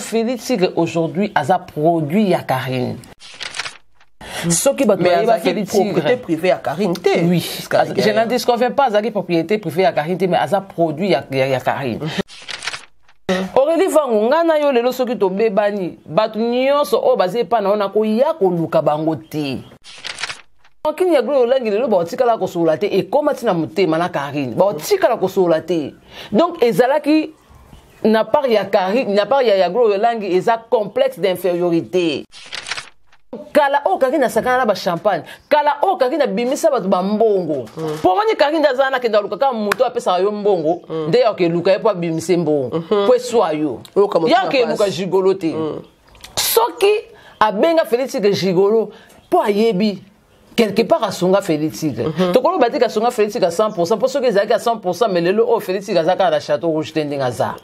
Félix Tigre aujourd'hui aza produit ya Karine. Soki bato bayeba Félix propriété privée ya Karine te. Oui, je n'en disconviens pas, azalaki propriété privée ya Karine te, mais aza produit ya Karine. Aurélie Vangu, nga na yo lelo soki tobebani, bato nyonso oyo baza epa na yo nakoya koluka bango te. Rancune ya Gloria Olangi lelo baotikala kosolola te, ekoma ti na motema na Karine, baotikala kosolola te. Donc ezalaki na part ya Karine, na part ya Gloria Olangi, eza complexe d'infériorité. Kala oyo Karine asakana na ba champagne, kala oyo Karine abimisa bato ba mbongo. Po omoni Karine nde aza wana, akenda koluka kaka moto apesaka yo mbongo, nde ya okeluka ye po abimise mbongo. Po eswa yo. Oyo kama Ya moto na okeluka pasi. gigolo te. Soki abenga Félix Tigre gigolo, po ayebi quelque part asunga Félix Tigre. Tokoloba te asunga Félix Tigre à 100%, po soki ezalaki à 100%, mais lelo oyo Félix Tigre aza kaka na Château Rouge te ndenge aza.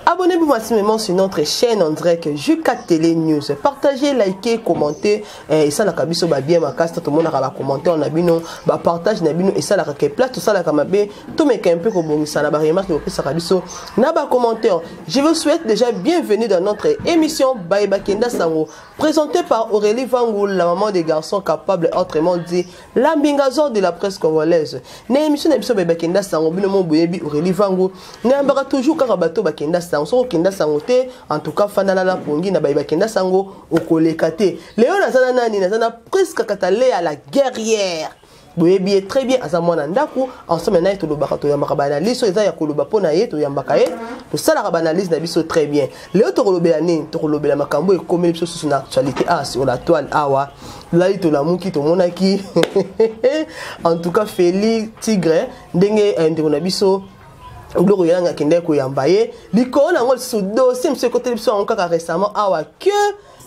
Abonnez-vous massivement sur notre chaîne en direct Juka Télé News. Partagez, likez, commentez. Et ça, la kabiso ba bien makasi, tout le monde a commenté, on a bino, ba partage na bino et ça la ke place tout ça la kamabe, tout mais un peu ko ça na ba remarque ko ça kabiso na ba commentaire. Je vous souhaite déjà bienvenue dans notre émission Bayeba Kenda Sango, présentée par Aurélie Vangu, la maman des garçons capables, autrement dit l'ambingazor de la presse congolaise. Na émission na biso Bayeba Kenda Sango, bino mo boyebi Aurélie Vangu, na mbaka toujours kaka bato ba kenda sango, soko kenda sango te, en tout cas fanda la pongi na Bayeba Kenda Sango okoleka te. Léon azana nani, nazana presque Katalea la guerrière. Boyebi ye très bien, aza mwana ndaku, ensemble na ye tolobaka, toyambaka ba analyse, oyo eza ya koloba mpo na ye, toyambaka ye, tosalaka ba analyse na biso très bien. Lelo tokolobela nini? Tokolobela makambo ekomeli biso susu na actualité awa sur la toile awa. Lali tolamuki, tomonaki. En tout cas, Félix Tigre, ndenge ndeko na biso Gloria Olangi akendaki koyamba ye. Likolo na yango lisusu dossier mosusu ekoteli biso yango kaka récemment awa que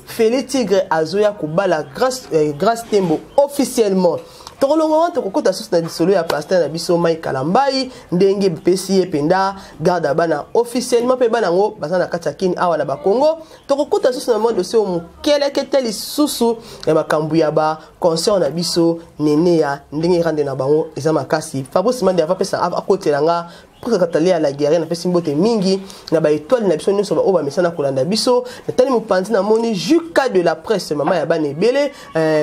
Félix Tigre azoya kobala Grâce Tembo officiellement. Tokolongo wana tokokota susu na lisolo ya pasteur na biso Mike Kalambayi, ndenge bapesi ye mpenza garde ya bana officiellement, mpe bana yango baza na kati ya Kin awa na Bakongo. Tokokota susu na mwa dossier oyo mokelekete lisusu ya makambo ya ba concert na biso nene ya ndenge rande na bango eza makasi. Fabrice Mande ava pesa akotela nga pour katalia la guerre na pesi mbote mingi na ba étoile na biso nyonso ba oyo ba mesana kolanda biso. Natali mopanzi na moni Juka de la presse, mama ya bana ebele,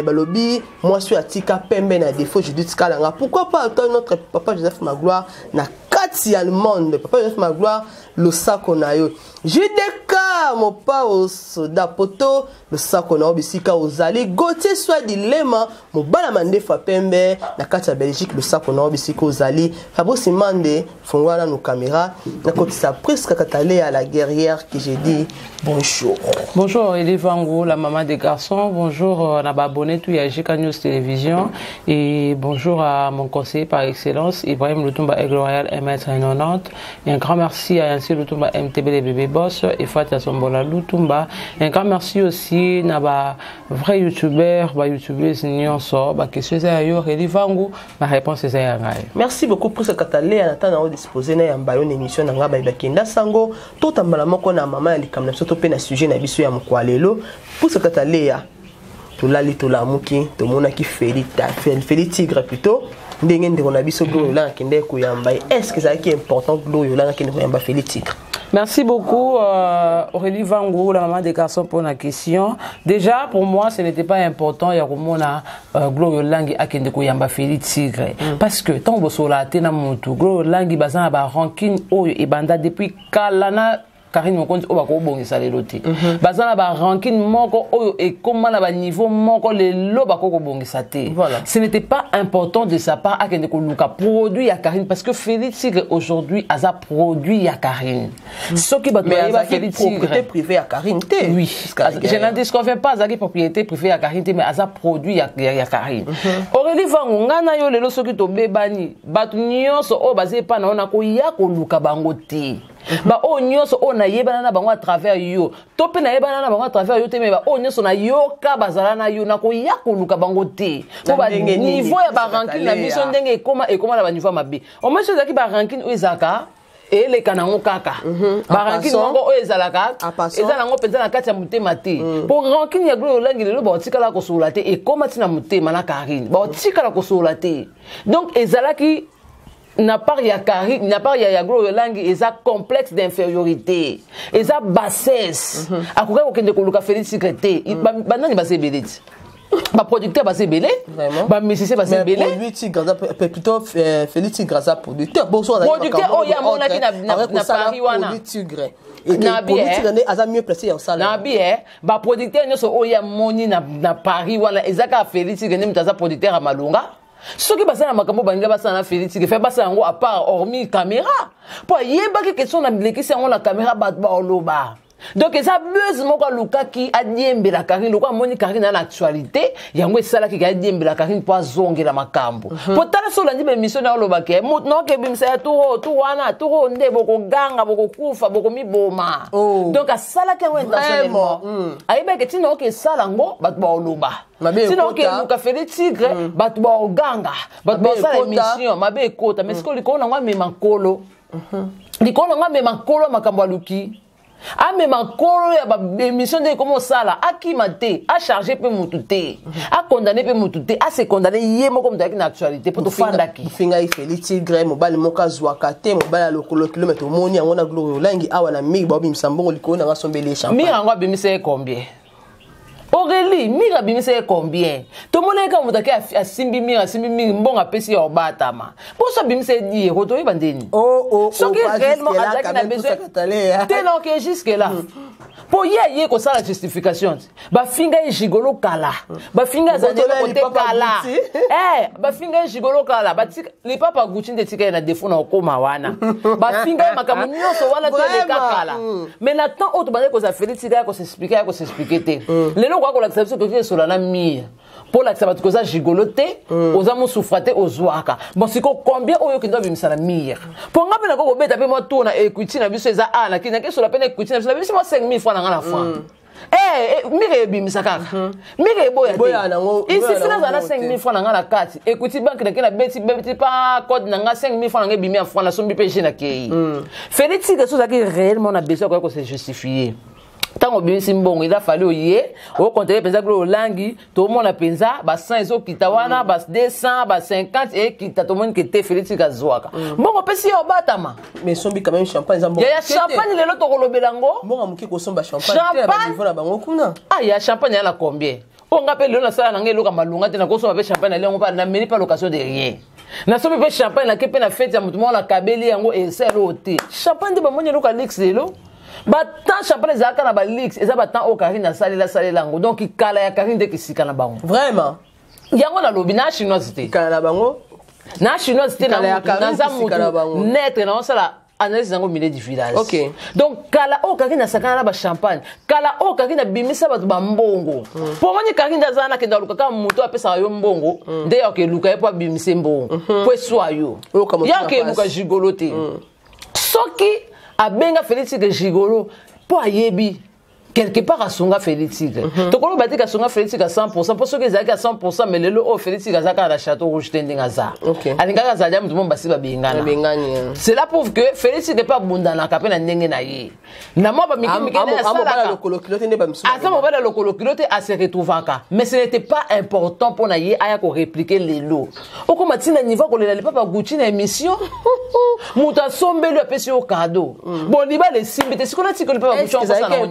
balobi mwasi oyo atika pembe na défaut Judith Kalanga. Pourquoi pas toi notre papa Joseph Magloire na kati ya monde, papa Joseph Magloire losako na yo. JDK mopao soda poto losako na yo bisika ozali. Gauthier Swadi Lema mobala mandefa pembe na kati ya Belgique losako na yo bisika ozali. Fabrice Mande fongwana nos caméras na kotisa presque Katalea la guerrière que j'ai dit bonjour. Bonjour Aurélie Vangu, la maman des garçons. Bonjour na ba abonné tout ya JK News Télévision et bonjour à mon conseiller par excellence Ibrahim Lutumba Aigle Royal M S 90. Et un grand merci à Yancy Lutumba MTB les bébés boss et Fatia Sombola Lutumba. Et un grand merci aussi na ba vrai youtubeur, ba youtubeuse nyonso, ba question ya yo Aurélie Vangu, ma réponse est ya ngai. Merci beaucoup pour ce Katalea na tana o disposer na yamba yo émission na nga ba bakenda sango to tambala moko na mama ya likamna biso to pe na sujet na biso ya mkwalelo. Pour ce Katalea tolali tolamuki tomonaki Félix Tigre plutôt ndenge ndeko na biso Gloria Olangi akendeki koyamba ye. Est-ce que ezalaki important Gloria Olangi akende koyamba Félix Tigre? Merci beaucoup Aurélie Vangu, la maman des garçons, pour la question. Déjà, pour moi, ce n'était pas important. Il y a Gloria Olangi akende koyamba Félix Tigre. Parce que tant que sola te na mutu, Gloria Olangi baza na ba rancune oyo ebanda depuis kala na Karine Mokonzi oyo bakobongisa lelo te. Baza na ba rancune moko oyo ekoma na ba niveau moko lelo bakobongisa te. Ce n'était pas important de sa part akende koluka produit ya Karine parce que Félix Tigre aujourd'hui aza produit ya Karine. Soki bato Mais bayeba azaki Félix Tigre. propriété privée ya Karine te. Oui. Jusqu'à la Je guerre. n'en disconviens pas azaki propriété privée ya Karine te, mais aza produit ya Karine. Aurélie Vangu, nga na yo lelo soki tobebani, bato nyonso oyo baza epa na yo nakoya koluka bango te. Ba oyo nyonso oyo nayebana na bango à travers yo, to mpe nayebana na bango à travers yo te, mais ba oyo nyonso nayoka bazala na yo, nakoya koluka bango te. Po ba Na ndenge nini? niveau ya ba rancune na biso ndenge ekoma na ba niveau ya mabe. Au moins, soki ezalaki ba rancune oyo ezalaka Eleka nango kaka barancune moko oyo ezalaka, eza nango mpenza na kati ya motema te, mpo rancune ya Gloria Olangi lelo baotikala kosolola te. Ekóma ntina motema na Karine, baotikala kosolola te. Donc ezalaki na part ya Karine, na part ya Gloria Olangi, eza complexe d'infériorité, eza bassesse. Akokaki kokende koluka Félix Tigre te. Banani baza ebele ti, baproducteur baza ebele, bamusicien baza ebele. Plutôt Félix Tigre aza producteur. Producteur oyo amonaki na Paris wana. Nde aza mieux placé ya kosala. Na bi baproducteur nyonso oyo amoni na Paris wana, eza kaka Félix Tigre nde moto aza producteur ya malonga. Soki basala makambo balinga basala na Félix Tigre, fe basala yango à part, hormis caméra, mpo ayebaki question na lekisi yango na caméra, bato baoloba. Donc eza buzz moko alukaki adiembela Karine. Lokola amoni Karine na actualité, yango esalaki ka adiembela Karine mpo azongela makambo. Mpo tala, so olandi baémission na, olobaki moto naoke ebimisa ya tour oyo, tour wana, tour oyo nde bokoganga, bokokufa, bokomiboma. Donc asalaki yango intentionnellement. Ayebaki ntina oke esala yango, bato baoloba, ntina oke eluka Félix Tigre, bato baoganga, bato baosala émission mabe ekota. Mais sikoyo likolo nango amema nkolo, likolo nango amema nkolo makambo aluki, amema nkolo ya baémission nde ekoma osala. Akima te, acharge mpe mutu te, acondamner mpe mutu te, ase condamner ye moko. Moto ayaki na actualité mpo tofandaki. Fingai Félix Tigre, mobali moko azwaka te, mobali ya lokolo kilomètre. Omoni yango na Gloire Olangi awa na mingi baobimisa mbongo likolo nanga asombeli ye champagne. Mire yango abimisa ye combien? Aurélie, mire abimisa ye combien? Tomonaki kaka moto ake asimbi mire, asimbi mingi mbongo, apesi ya obatama mposo, abimisa ye 10 euro. Toyeba ndeni soki réellement azalaki na besoin te. Naoke jusque là mpo ye aye kosala justification te. Bafinga ye gigolo kala, bafinga azali eloko te kala, bafinga ye gigolo kala, lipapa Gucci nde etika ye na défaut na okóma wana. Bafinga ye makambo nyonso wana to eleka kala. Mais na temps oyo tobandaki kozala, Félix tika ya kos'expliquer, ya kos'expliquer te. Lelo okoka kolakisa biso toki esola na mire mpo olakisa bato koza gigolo te, oza mosufra te, ozwaka. Bon, siko combien oyo okende obimisa na mire? Mpo nga mpe nako kobeta mpe mwa tour na Equity na biso, eza a naki nakesola mpe na Equity na biso, nabimisi mwa 5000 francs na nga na franc. Mire ebimisa kaka, mire eboya te. Isifi nazala na 5000 francs na nga na kati Equity Bank, nake nabeti beti pa code na nga, 5000 francs na nga ebimi ya franc, nasombi mpe je nakei. Félix Tigre, so ozalaki réellement na besoin akoya kose justifier, ntango obimisi mbongo, eza fali oye okontele mpenza kilo olangi. Tomona mpenza ba 100 ezokita wana, ba 200, ba 50 ekita. Tomoni ke te, Félix azwaka mbongo, opesi ye obatama. Mais sombi quand même champagne eza mbongo. Ya champagne lelo tokolobela yango. Mbongo moke kosomba champagne te na baniveau na bango kuna. Ah, ya champagne ya na combien? Oyo nga mpe lelo nasala na ngai eloko ya malonga te, nakosomba mpe champagne na yango mpe nameni mpe location de rien. Nasombi mpe champagne, nake mpe na fête ya motu moko, nakabeli yango, esala oyo te. Champagne nde bamoni eloko ya luxe lelo. Batemps champagne ezalaka na baluxe, eza batemps oyo Karine asalela asalela yango. Donc kala ya Karine nde kisika na bango. Vraiment. Yango nalobi na chinoise te. Kala na bango. Na chinoise te, naza mutu netre, naosala analyse yango milieu du village. Donc kala oyo Karine asakana na bachampagne, kala oyo Karine abimisa bato bambongo, mpo omoni Karine nde aza nakende aluka kaka moto apesaka yo mbongo, nde ya okeluka ye mpo abimise mbongo mpo eswa yo, ya okeluka gigolo te. Soki abenga Félix Tigre gigolo mpo ayebi quelque part asunga Félix Tigre, tokoloba te asunga Félix Tigre à 100, mpo soki ezalaki à 100, mais lelo oyo Félix Tigre aza kaka na Château Rouge te. Ndenge aza, alingaki azali ya moto mo basi babengana. Cela prouve que Félix Tigre mpe abundanaka mpe na ndenge na ye na mwa bamikemike. Asalaka aza mobali ya lokolo kilo te, ase retrouvaka. Mais ce n'était pas important mpo na ye aya korépliquer lelo. Okoma ntina niveau akolela lipapa Gucci na émission, moto asombeli, apesi yo cadeau. Bon, libala esimbi te, sikoyo natika lipapa Gucci.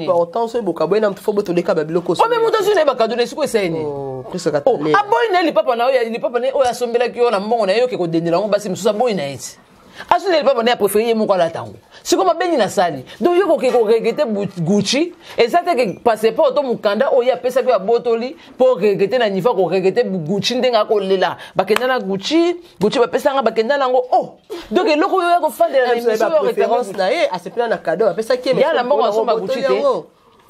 Important soki bokaboye na moto, fo botoleka babiloko. Ome moto azwi na ye bacadeau na esiko, esali nini? Aboyi na ye lipapa na oyo, lipapa na ye oyo asombelaki yo na mbongo na ye, oke kodendela yango basi mosusu. Aboyi na ye ti azwi na lipapa na ye, apréféré ye moko alata yango. Sikoyo mabengi nasali, donc yo koke koregretter Gucci, eza te ke passeport to mokanda oyo ye apesaki oyo abotoli mpo regretter na niveau koregretter Gucci. Ndenge akolela, bakenda na Gucci, Gucci bapesanga, bakenda nango. Oh, donc eloko oyo ya kofandela na émission oyo référence na ye, asepela na cadeau apesaki ye. Ya na mbongo asomba Gucci te,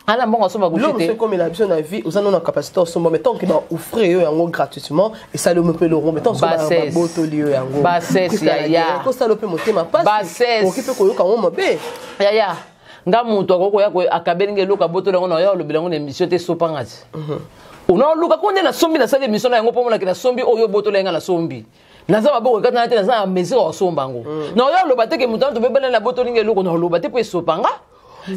ana mbongo asomba Gucci te. Ekomela biso na vie, oza nano na capacité osomba, mais tant que baoffrir yo yango gratuitement, esali yo mpe eloko. Mais tant babotoli yo yango, bassesse, yaya. Kosala mpe motema pasi, okoki mpe koyoka yango mabe. Yaya, nga moto akoki koya akabeli nga eloko, abotoli yango, na oya olobela yango na émission te, esopanga ti. Ona oluka ko nde nasombi, nasali émission na yango mpo monaki nasombi oyo obotoli nga nasombi. Naza maboko ekatana te, naza na mesure ya kosomba yango. Na oyo aloba te ke moto wana tobebana na botolinga eloko na oloba te mpo esopa nga,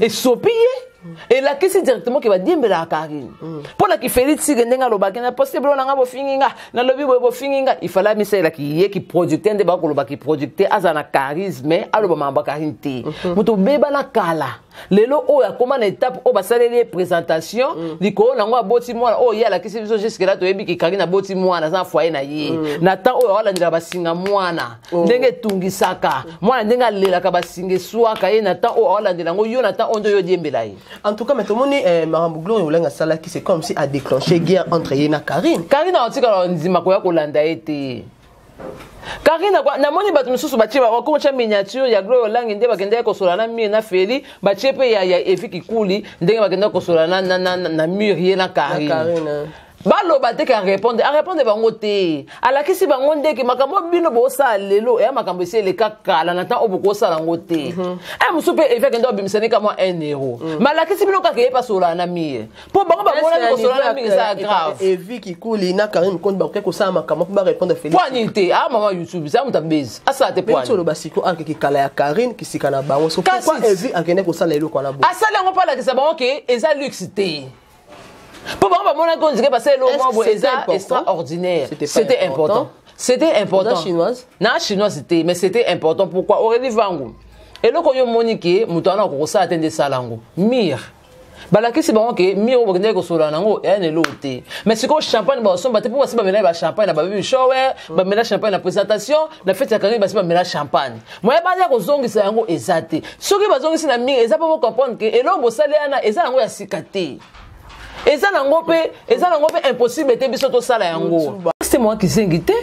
esopi ye, elakisi directement ke badiembelaka Karine mpo na kifeli tike. Ndenge alobaki na poste bilo na nga, bofingi nga, nalobi boye, bofingi nga. Ifala misalelaki ye kiproducteur nde bakoloba kiproducteur azala na charisme, aloba makambo ya Karine te. Moto obebana kala, lelo oyo akóma na étape oyo basaleli ye présentation likolo nango aboti mwana oyo ye alakisi biso. Jusque là toyebi ke Karine aboti mwana, aza na foyer na ye. Na temps oyo awalandela basinga mwana, ndenge etungisaka mwana, ndenge alelaka, basinga eswaka ye. Na temps oyo awalandela yango, yo na temps oyo nde oyo odiembela ye. En tout cas, mais tomoni makambo Gloire Olangi asalaki, c'est comme si a déclenché guerre entre ye na Karine. Karine aotikala ndima koya kolanda ye te. Karine, namoni bato mosusu batie, bakomotya miniature ya Gloire Olangi nde bakendaki kosola na mire na Feli, batie mpe ya Evi Kikuli ndenge bakendaki kosola na mure ye na Karine. Karine. Baloba te ke arépondre, arépondre bango te. Alakisi bango ndeke makambo bino bosala lelo eya makambo esi eleka kala na temps oyo bokosala yango te. Aya mosusu mpe Evi akende obimisani ka mwa 1 euro, mais alakisi bino kaka ye asolana na mire mpo bango bamonani kosolana na mire eza grave. Evi Kikuli na Karine Mokonzi bakoki kosala makambo mpo barépondre Félix. Po nini te? A mama YouTube eza moto abezi asala te. Po oloba siko akeki kala ya Karine kisika na bango, so pourquoi Evi akende kosala eloko wana? Bo asali yango mpo alakisa bango ke eza luxe te, mpo bango bamonaki on dirait basala eloko moko boye eza extraordinaire. C'était important, c'était important. Chinoise. Na chinoise te, mais c'était important. Pourquoi? Aurélie Vangu, eloko oyo omoni ke moto wana akokosala te nde esala yango mire. Balakisi bango ke mire oyo bakendaki kosolola nango eya na eloko te. Mais sikoyo champagne bakosomba te mpo basi bamela bachampagne na bababy shower, bamela champagne na présentation, na fête ya Karine basi bamela champagne. Moya baya kozongisa yango eza te. Soki bazongisi na mire, eza mpo bocomprendre ke eloko bosali wana eza yango ya sika te, eza nango mpe, eza nango mpe impossible te biso tosala yango. Se mwa kizengi te,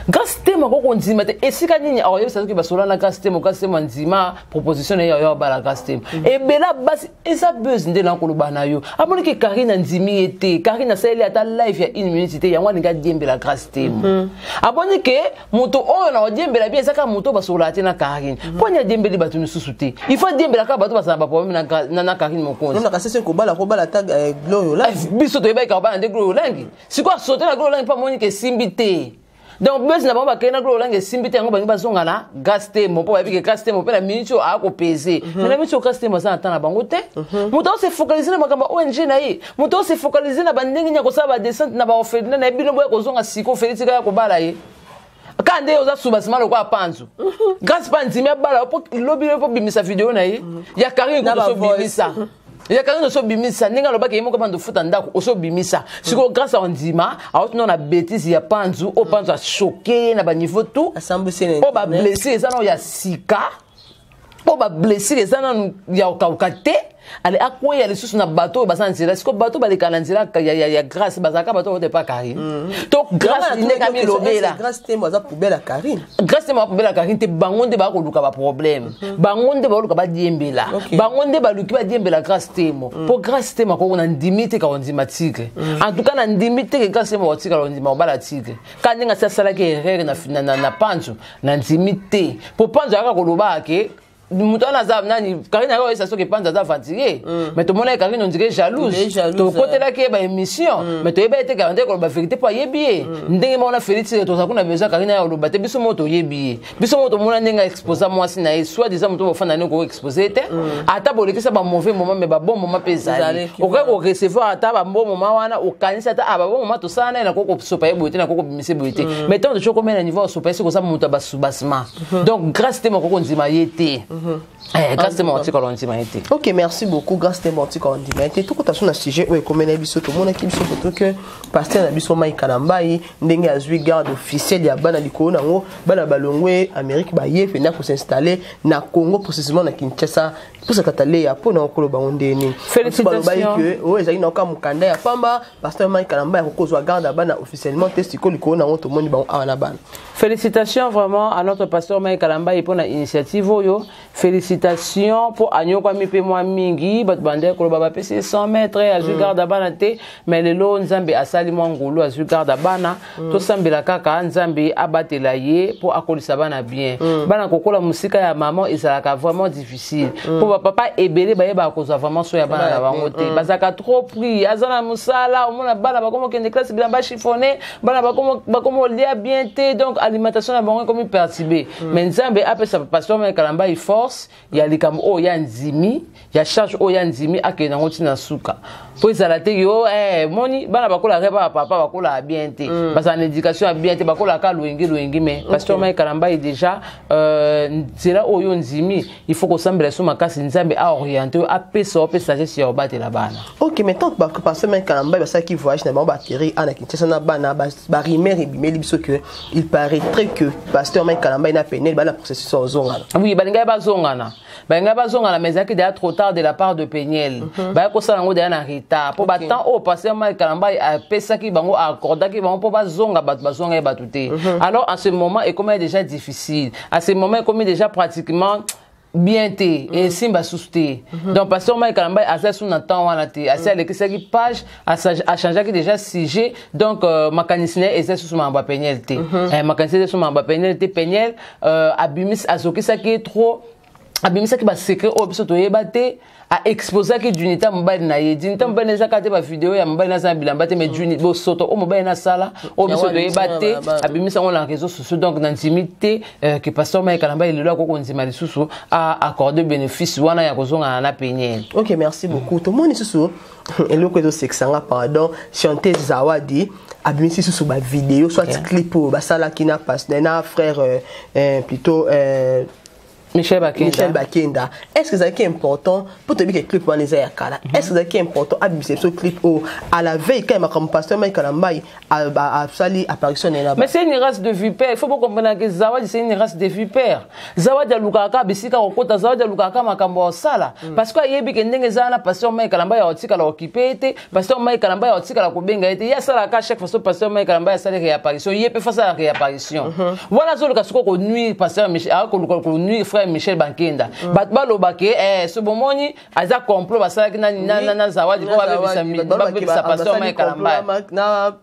Grâce Temo akoko kondima te. Esika nini akoyebisa soki basola na Grâce Temo? Grâce Temo andima proposition na ye oyo abala Grâce Temo. Ebela basi eza buzz nde na koloba na yo. Amoniki Karine andimi ye te, Karine asaleli ata live ya une minute te, yango alingi adiembela Grâce Temo. Aboni ke moto oyo na odiembela bien eza kaka moto oyo basololaka te na Karine. Mpo ani adiembeli bato misusu te? Il faut adiembela kaka bato bazala baproblème na Karine Mokonzi. Kasi kobala, kobala ata Gloire Olangi. Biso toyebaki kobala nde Gloire Olangi. Sikoyo asote na Gloire Olangi mpo amoni ke esimbi te. Donc buzz na bango, bakei na Gloire Olangi, esimbi te, yango bangi bazonga na Grâce Temo mpo bayebi ke Grâce Temo mpe na minute oyo akopese. Mais na minute oyo Grâce Temo aza na temps na bango te. Moto aose focaliser na makambo ya ONG na ye, moto aose focaliser na bandenge nini ya kosala badescente na baorphelinat na ye. Bino boya kozonga sikoyo, Feli tika ya kobala ye ka nde oza subasima lokola panzu. Grâce mpa ndimi abala po lobi mpo bimisa video na ye ya Karine kutu osobimisa, ya Karine osobimisa ndenge alobaki ye moko bando futa ndako, osobimisa. Sikoyo Grâce andima aotuna na bétise ya panzu oyo panzu achoquer ye na baniveau tout oyo bablessure eza nano ya sika, oyo bablessure eza nanu ya kokauka te. Ale akweya lisusu na bato oyo baza na nzela. Sikoyo bato baleka na nzela ya Grâce bazalaka bato oyo te pa Karine to Grâce ndenge amilobela. Grâce Temo aza poubelle ya Karine? Grâce Temo aza poubelle ya Karine te. Bango nde bakoluka baproblème, bango nde baluka badiembela, bango nde baluki badiembela Grâce Temo mpo Grâce Temo akoko na ndimi te ka kondima tigre. En tout cas na ndimi te ke Grâce Temo akotikala kondima kobala tigre ka ndenge asi asalaki erreur na panzu. Na ndimi te mpo panzu ayaka kolobaka ke moto wana aza nani. Karine ayo oyesa soki panza aza aventurier, mais tomonaki Karine on dirait jalouse, tokotelaki ye baémission, mais toyebi ye te kaka nde koloba vérité mpo ayebi ye ndenge moko na Félix. Toza kuna besoin Karine ayo oloba te. Biso moko toyebi ye, biso moko tomona ndenge aexposa mwasi na ye. Soit disant moto bofanda ndenge koexpose te, ata bolekisa bamauvais moment, mais babon moment mpe ezali. Okoki korecevoir ata babon moment wana, okanisi ata a babon moment tosala na ye, nakoki kosopa ye boye te, nakoki kobimisa boye te. Mais ntango tosi okomela niveau ya kosopa ye, soki oza moto ya basubasement. Donc Grâce Temo akoko ndima ye te. Grâce Temo atikala ondima ye te. Ok, merci beaucoup. Grâce Temo atikala ondima ye te. Tokota so na sujet oyo ekomela biso. Tomonaki biso poto ke pasteur na biso Mike Kalambayi ndenge azwi garde officielle ya bana likolo nango, bana balongwe Amérique, baye mpenza kosinstalle na Congo, précisément na Kinshasa. Mposa tata Leya mpona okoloba bango ndeni balobaki ke oyo ezalaki na oka mokanda ya pamba, pasteur Mike Kalambayi akokozwa garde ya bana officiellement te. Sikoyo likolo nango tomoni bango awa na bana. Félicitations vraiment à notre pasteur Mike Kalambayi pour l'initiative oyo. Félicitation mpo anyokwami mpe mwa mingi, bato bandaki koloba bapesi ye 100 mètre, azwi garde ya bana te, mais lelo Nzambe asali mwa ngolu, azwi garde ya bana. Tosambela kaka Nzambe abatela ye mpo akolisa bana bien. Bana kokola mosika ya mama ezalaka vraiment difficile, mpo bapapa ebele bayebaka kozwa vraiment so ya bana na bango te, bazalaka trop pris, aza na mosala. Omona bana bakoma okende classe bilamba chiffonné, bana bakoma olia bien te, donc alimentation na bango ekomi perturbé. Mais Nzambe apesa pasteur Mike Kalamba force ya likambo oyo ya ndimi, ya charge oyo ya ndimi, akende yango ntina suka, mpo ezala te yo moni bana bakolaka ba papa bakolaka bien te, bazala na éducation ya bien te, bakolaka loyenge loyenge. Mais pasteur Mike Kalamba ye déjà, nzela oyo ndimi, il faut kosambela so makasi, Nzambe aoriente oyo, apesa yo mpe sagesse ya kobatela bana. Ok, mais tant que pasteur Mike Kalamba basalaki voyage na bango, baatterri ana Kinshasa na bana, barumeur ebimeli biso que il paraîtrait que pasteur Mike Kalamba na Peniel bana processus ozongana. Oui, balingaki bazongana, balingaki bazongana, mais ezalaki déjà trop tard de la part de Peniel. Baya kosala yango déjà na retard, mpo batemps oyo pasteur Mike Kalamba apesaki bango, accordaki bango mpo bazonga, bato bazonga ye bato te. Alors en ce moment ekomi déjà difficile, à ce moment ekomi déjà pratiquement bien te, esimba susu te. Donc pasteur Mike Kalamba aza su na temps wana te, asi alekisaki page, achangeaki déjà sujet. Donc makanisi na ye eza susu makambo ya Peniel te. Makanisi eza susu makambo ya Peniel te. Peniel abimisi, azokisaki ye trop, abimisaki basecret oyo biso toyeba te, aexposaki dignité ya mobali na ye. Dignité ya mobali na eza kaka te bavideo ya mobali naza na bilamba te, mais bosoto oyo mobali nasala, oyo biso toyeba te, abimisi yango na réseaux sociaux. Donc nandimi te que pasteur Mike Kalamba elelo akoki kondima lisusu accorde bénéfice wana ya kozongana na Peniel. Ok, merci beaucoup. Tomoni susu eloko ezosekisanga, pardon, chanteuse Zawadi abimisi susu bavideo soit clip oyo basalaki na pasteur na frère plutôt Michel Bakenda. Michel Bakenda. Est-ce que ezalaki important mpo toyebi ke clip wana eza ya kala? Est-ce que ezalaki important abimisa biso clip oyo à la veille kaka makambo pasteur Mike Kalamba asali apparition na ye na Mais c'est une race de vipère. Il faut pas comprendre que Zawadi, c'est une race de vipère. Zawadi alukaka kaka bisika kokota, Zawadi alukaka kaka makambo ya kosala. Parce que ayebi ke ndenge eza wana, pasteur Mike Kalamba ya kotikala okipe ye te, pasteur Mike Kalamba ya kotikala kobenga ye te. Ye asalaka chaque fois so pasteur Mike Kalamba asali réapparition, ye mpe fa asala réapparition. Wana azoluka sikoyo konuire pasteur Michel, akoluka konuire frère Michel Bankenda. Bato baloba ke so bomoni aza complot basalaki na Zawadi mpo babebisa pasteur Mike Kalamba. Na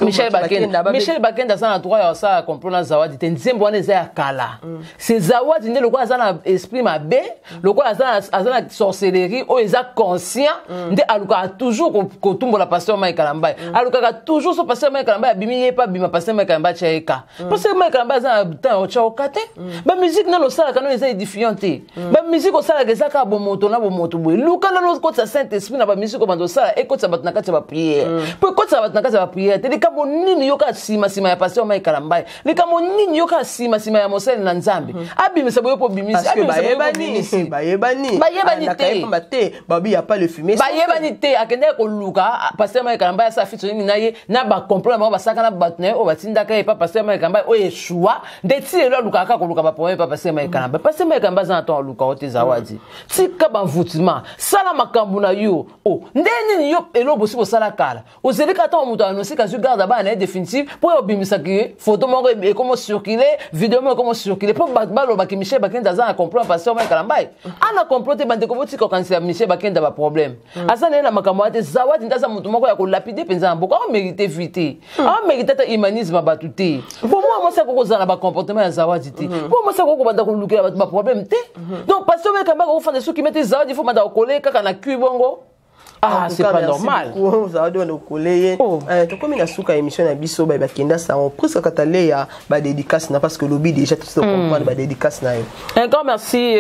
Michel Bakenda, Michel Bakenda aza na droit ya kosala complot na Zawadi te. Nzembo wana eza ya kala. C'est Zawadi nde lokola aza na esprit mabe, lokola aza na sorcellerie oyo eza conscient, nde alukaka toujours kotumbola pasteur Mike Kalamba. Alukaka toujours so pasteur Mike Kalamba abimi, ye mpe abima, pasteur Mike Kalamba atya ye ka. Pasteur Mike Kalamba aza na temps ya otya oka te. Bamusique nano osalaka nano eza édifiant te. Bamusique osalaka eza kaka bomoto na bomoto boye. Luka nano okotisa Saint Esprit na bamusique obanda osala, ekotisa bato na kati ya baprière, mpo ekotisa bato na kati ya baprière te. Likambo nini yoka nsima nsima ya pasteur Mike Kalamba? Likambo nini yoka nsima nsima ya mosali na Nzambe? Abimisa boye mpo obimisi. Bayebani, bayebani. Bayebani te. Pamba te babi ya pas le fumer. Bayebani te. Akendaki koluka pasteur Mike Kalamba asala featuring na ye na bacomplot na bango basalaka na bato na ye oyo batindaka ye pa pasteur Mike Kalamba oyo eshua. Nde ti lelo alukaka kaka koluka baproblème pa pasteur Mike Kalamba. Pasteur Mike Kalamba aza na ntango aluka o te. Zawadi, tika bamvutement, sala makambo na yo. O nde nini yo eloko bosi bosala kala, ozeli kaka ntango moto annonce kazwi garde bana na ye définitive mpo oyo obimisaki photo moko ekomo circule, video moko ekomo circule, mpo bato balobaki Michel Bakenda aza na complot. Pasteur Mike Kalamba ana complot te. Bandeko, botika kokanisela Michel Bakenda baproblème. Aza na ye na makambo wana te. Zawadi nde aza moto moko ya kolapider mpenza na mboka. Aomérite vie te, aomérite ata humanisme ya bato te. Po mwa mwasi akoki kozala na bacomportement ya Zawadi te, po mwasi akoki kobanda kolukela bato baproblème te. Donc pasteur Mike Kalamba akofanda soki mete Zawadi, fo banda kokole kaka na cui bongo. Ah, c'est pas normal. Zawadi wana okole ye. Tokomi na suka émission na biso. Baye bakenda sango presque katale badédicace na, parce que lobi déjà tout comprendre badédicace na yo. Un grand merci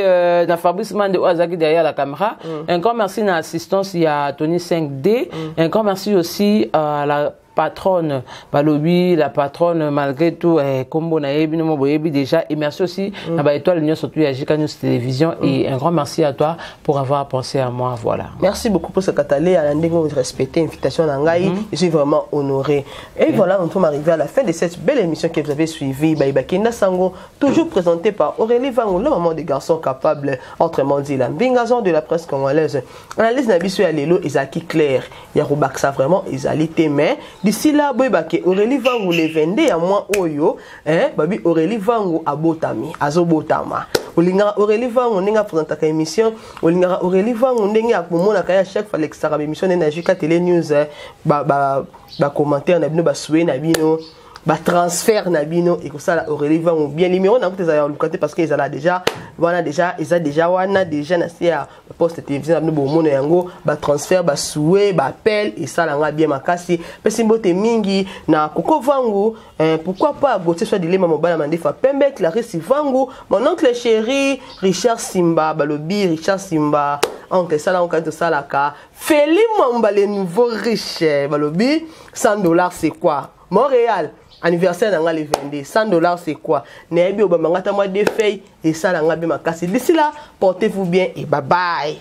na Fabrice Mande oyo azalaki derrière la caméra. Un grand merci na assistance ya Tony 5D. Un grand merci aussi à la patronne, balobi la patronne malgré tout, kombo na yebi no boyebi déjà. Et merci aussi na ba étoile nyonso surtout ya JK News Télévision. Et un grand merci à toi pour avoir pensé à moi, voilà. Merci beaucoup pour ce katale à ndenge respecter invitation na ngai. Je suis vraiment honoré et voilà, nous sommes arrivés à la fin de cette belle émission que vous avez suivie, Baïba Kenda Sango, toujours présentée par Aurélie Vangou, la maman des garçons capables, autrement dit la mbingazon de la presse congolaise. Analyse na biso ya lelo ezalaki clair ya kobakisa vraiment ezali te, mais d'ici là boyebake Aurélie Vangu, le 22 ya mois oyo, hein, babi Aurélie Vangu abotami, azobotama. Olingaka Aurélie Vangu ndenge apresentaka émission, olingaka Aurélie Vangu ndenge akomonaka ye à chaque fois alekisaka ba émission na JK Télé News, ba ba ba commentaire na bino, ba souhait na bino, ba transfert na bino ekosala Aurélie Vangu bien. Numéro na kuta ezala ya luka te parce que ezala déjà wana, déjà eza déjà wana, déjà na se ya poste télévision na bino, bomona yango. Ba transfert, ba souhait, ba appel esalanga bien makasi. Pesi mbote mingi na Koko Vangu, pourquoi pas Gauthier soit dilema, mobala mandefa pembe, Clarisse Vangu, mon oncle chéri Richard Simba. Balobi Richard Simba, oncle esala ngo kati tosalaka. Feli Mwamba, le nouveau riche, balobi 100 $ c'est quoi? Montréal, anniversaire na nga le 22, 100 $ c'est quoi? Nayebi obambanga ata mwa deux feuilles, esalanga bien makasi. D'ici là, portez-vous bien et bye bye.